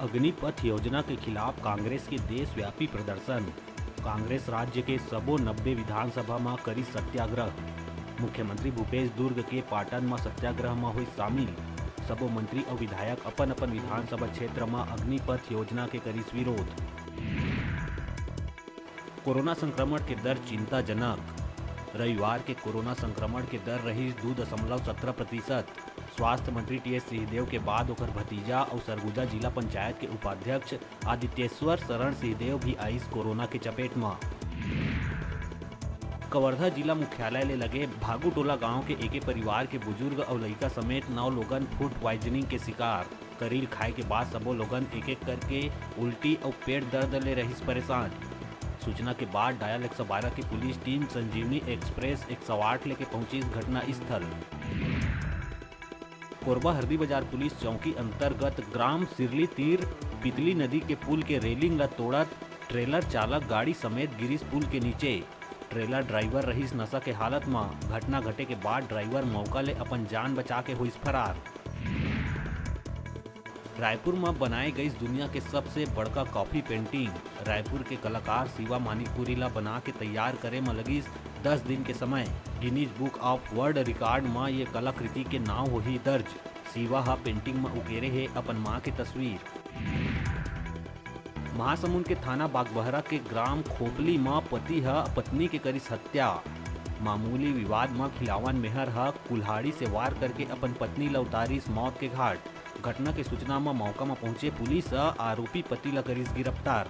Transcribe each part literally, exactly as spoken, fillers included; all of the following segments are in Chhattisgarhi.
अग्निपथ योजना के खिलाफ कांग्रेस के देशव्यापी प्रदर्शन। कांग्रेस राज्य के सबो नब्बे विधानसभा म करिस सत्याग्रह। मुख्यमंत्री भूपेश दुर्ग के पाटन म सत्याग्रह म होइस शामिल। सबो मंत्री अउ विधायक अपन-अपन विधानसभा क्षेत्र म अग्निपथ योजना के करिस विरोध। कोरोना संक्रमण के दर चिंताजनक। रविवार के कोरोना संक्रमण के दर रहिस दू दशमलव सत्रह प्रतिशत। स्वास्थ्य मंत्री टीएस सिंहदेव के बाद ओकर भतीजा अउ सरगुजा जिला पंचायत के उपाध्यक्ष आदित्येश्वर शरण सिंहदेव भी आइस कोरोना के चपेट म। कवर्धा जिला मुख्यालय ले लगे भागुटोला गांव के एके परिवार के बुजुर्ग अउ लइका समेत नौ लोगन फूड प्वाइजनिंग के शिकार। करील खाए के बाद सबो लोगन एक-एक करके उल्टी अउ पेट दर्द ले रहिस परेशान। सूचना के बाद डायल एक सौ बारह के पुलिस टीम संजीवनी एक्सप्रेस एक सौ आठ लेके पहुंचिस घटना स्थल। कोरबा हरदी बाजार पुलिस चौकी अंतर्गत ग्राम सिरली तीर पितली नदी के पुल के रेलिंग ल तोड़त ट्रेलर चालक गाड़ी समेत गिरिस पुल के नीचे। ट्रेलर ड्राइवर रहिस नशा के हालत म। घटना घटे के बाद ड्राइवर मौका ले अपन जान बचा के होइस फरार। रायपुर म बनाए गइस दुनिया के सबसे बड़का कॉफी पेंटिंग। रायपुर के कलाकार शिवा मानिकपुरी ला बना के तैयार करे म लगिस दस दिन के समय। Guinness book of world record म ये कलाकृति के नाव होही दर्ज। शिवा ह पेंटिंग म उकेरे हे अपन मां के तस्वीर। महासमुंद के थाना बागबहरा के ग्राम खोपली म पति ह पत्नी के करिस हत्या। मामूली विवाद म खिलावन मेहर ह कुल्हाड़ी से वार करके अपन पत्नी ल उतारिस मौत के घाट। घटना के सूचना म मौका म पहुंचे पुलिस ह आरोपी पति ल करिस गिरफ्तार।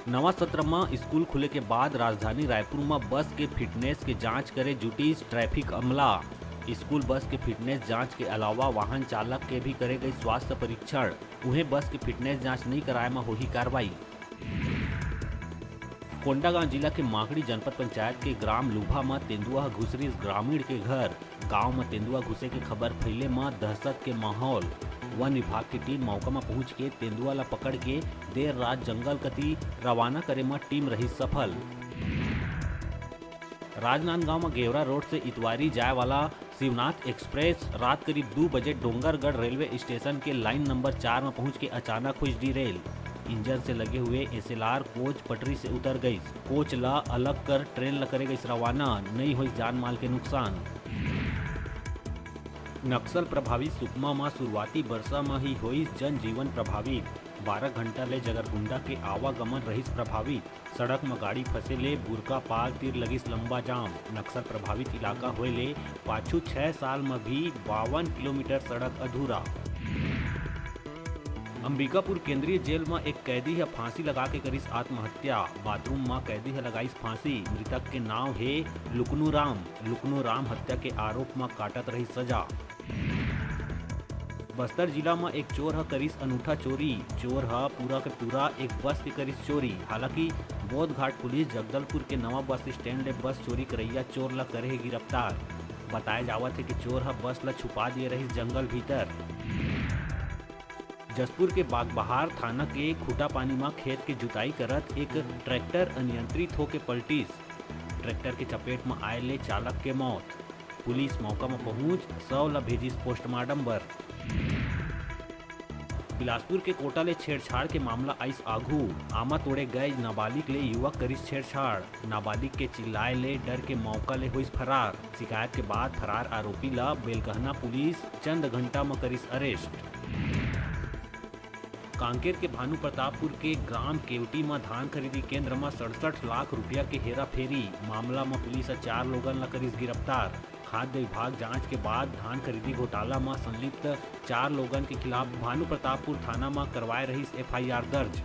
नवा सत्र म स्कूल खुले के बाद राजधानी रायपुर म बस के फिटनेस के जांच करे जुटिस ट्रैफिक अमला। स्कूल बस के फिटनेस जांच के अलावा वाहन चालक के भी करे गई स्वास्थ्य परीक्षण। उहें, बस के फिटनेस जांच नइ कराए म होही कार्रवाई। कोंडागांव जिला के माकड़ी जनपद पंचायत के ग्राम लुभा म तेंदुआ ह घुसरिस ग्रामीण के घर। गांव म तेंदुआ घुसे के खबर फैले म दहशत के माहौल। वन विभाग के टीम मौका म पहुंच के तेंदुआ ल पकड़ के देर रात जंगल कति रवाना करे म टीम रहिस सफल। राजनांदगांव म गेवरा रोड से इतवारी जाए वाला शिवनाथ एक्सप्रेस रात करीब दू बजे डोंगरगढ़ रेलवे स्टेशन के लाइन नंबर चार म पहुंच के अचानक हुई डीरेल। इंजन से लगे हुए एसएलआर कोच पटरी से उतर गई। कोच ला अलग कर ट्रेन ला करे गई रवाना, नई हुई जान माल के नुकसान। नक्सल प्रभावित सुकमा म शुरुआती बरसा म ही होइस जनजीवन प्रभावित। बारह घंटा ले जगरगुंडा के आवागमन रहिस प्रभावित। सड़क म गाड़ी फंसे ले बुरका पाल तीर लगिस लंबा जाम। नक्सल प्रभावित इलाका होए ले पाछू छह साल म भी बावन किलोमीटर सड़क अधूरा। अंबिकापुर केंद्रीय जेल म एक कैदी ह फांसी लगा के करिस आत्महत्या। बाथरूम म कैदी ह लगाइस फांसी। मृतक के नाव हे लुकनू राम। लुकनू राम हत्या के आरोप म काटत रहिस सजा। बस्तर जिला म एक चोर ह करिस अनूठा चोरी। चोर ह पूरा के पूरा एक बस के करिस चोरी। हालांकि बोधघाट पुलिस जगदलपुर के नवा बस स्टैंड ले बस चोरी करइया चोर ल करे हे गिरफ्तार। बताए जावत हे कि चोर ह बस ल छुपा दिए रहिस जंगल भीतर। जशपुर के बागबहार थाना के खूटापानी म खेत के जुताई करत एक ट्रैक्टर अनियंत्रित होके पलटिस। ट्रैक्टर के चपेट म आए ले चालक के मौत। पुलिस मौका म पहुंच शव ल भेजिस पोस्टमार्टम बर। बिलासपुर के कोटा ले छेड़छाड़ के मामला आइस आघू। आमा तोड़े गए नाबालिग ले युवक करिस छेड़छाड़। नाबालिग के चिल्लाए ले डर के मौका ले होइस फरार। शिकायत के बाद फरार आरोपी ल बेलगहना पुलिस चंद घंटा म करिस अरेस्ट। कांकेर के भानु प्रतापपुर के ग्राम केवटी म धान खरीदी केंद्र म सड़सठ लाख रुपया के हेराफेरी। मामला म पुलिस ह चार लोगन ल करिस गिरफ्तार। खाद्य विभाग जांच के बाद धान खरीदी घोटाला म संलिप्त चार लोगन के खिलाफ भानु प्रतापपुर थाना म करवाए रहिस एफआईआर दर्ज।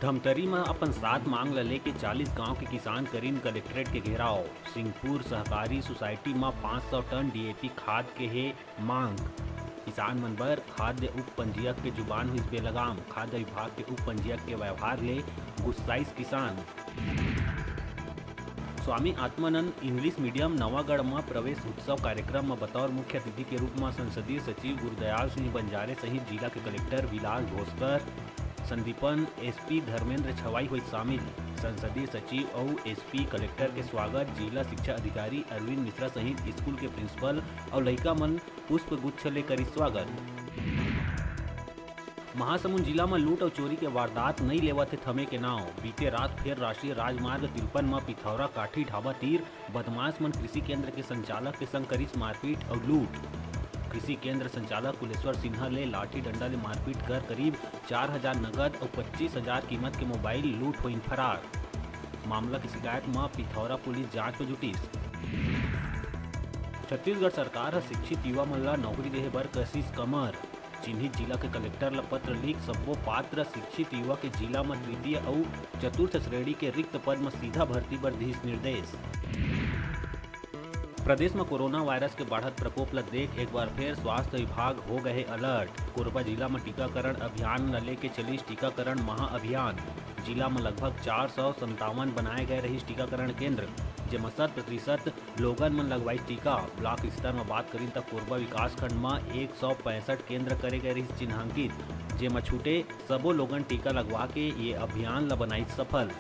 धमतरी म अपन सात मांग ल लेके चालीस गांव के किसान करिन कलेक्ट्रेट के घेराव। सिंहपुर सहकारी सोसाइटी म पाँच सौ टन डीएपी खाद के हे मांग। किसान मन बर खाद्य उप पंजीयक के जुबान हुइस बेलगाम। खाद्य विभाग के उप पंजीयक के व्यवहार ले गुस्साइस किसान। स्वामी आत्मानंद इंग्लिश मीडियम नवागढ़ म प्रवेश उत्सव कार्यक्रम म बतौर मुख्य अतिथि के रूप म संसदीय सचिव गुरुदयाल सिंह बंजारे सहित जिला के कलेक्टर विलास भोसकर, संदीपन, एसपी धर्मेंद्र छवाई होइस शामिल। संसदीय सचिव अउ एसपी कलेक्टर के स्वागत जिला शिक्षा अधिकारी अरविंद मिश्रा सहित स्कूल के प्रिंसिपल अउ लइका मन पुष्प गुच्छ ले करिस स्वागत। महासमुंद जिला म लूट अउ चोरी के वारदात नइ लेवत हे थमे के नांव। बीते रात फेर राष्ट्रीय राजमार्ग तिरपन म पिथौरा काठी ढाबा तीर बदमाश मन कृषि केंद्र के संचालक के संग करिस मारपीट अउ लूट। कृषि केंद्र संचालक कुलेश्वर सिन्हा ले लाठी डंडा ले मारपीट कर करीब चार हजार नगद अउ पच्चीस हजार कीमत के मोबाइल लूट होइन फरार। मामला के शिकायत म पिथौरा पुलिस जांच म जुटिस। छत्तीसगढ़ सरकार ह शिक्षित युवा मन ला नौकरी देहे बर कसिस कमर। चिन्हित जिला के कलेक्टर ल पत्र लिख सब्बो पात्र शिक्षित युवा के जिला म तृतीय अउ चतुर्थ श्रेणी के रिक्त पद म सीधा भर्ती बर दिस निर्देश। प्रदेश म कोरोना वायरस के बढ़त प्रकोप ल देख एक बार फेर स्वास्थ्य विभाग हो गए हे अलर्ट। कोरबा जिला म टीकाकरण अभियान ल लेके चलिस टीकाकरण महाअभियान। जिला म लगभग चार सौ संतावन बनाए गए रहिस टीकाकरण केंद्र, जेमा शत प्रतिशत लोगन मन लगवाइस टीका। ब्लॉक स्तर म बात करिन त कोरबा विकासखंड म एक सौ पैंसठ केंद्र करे गए रहिस चिन्हांकित, जेमा छूटे सबो लोगन टीका लगवा के ये अभियान ल बनाइस सफल।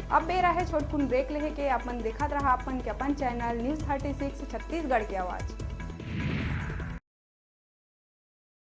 अब बेरा हे छोटकुन ब्रेक लेहे के। आप मन देखत रहा अपन के अपन channel news thirty six Chhattisgarh के आवाज़।